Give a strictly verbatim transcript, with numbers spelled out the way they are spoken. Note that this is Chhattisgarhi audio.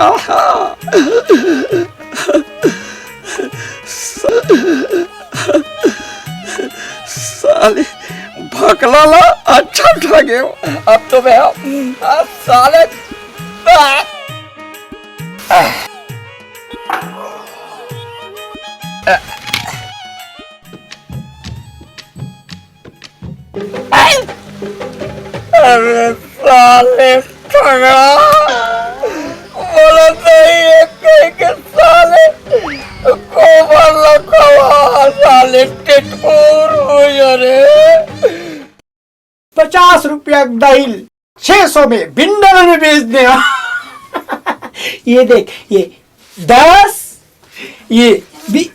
आहा। सा-, साले भकला ला अच्छा ठगे। अब तो मैं, आ, साले, आ, आ, आ, अरे साले ठगड़ा, बोला नहीं है कहीं के साले, गोबर लखवा साले टिटपुर हो। अरे पचास रुपया दही छह सौ में बिंडल में बेच दे। ये देख, ये दस, ये भी।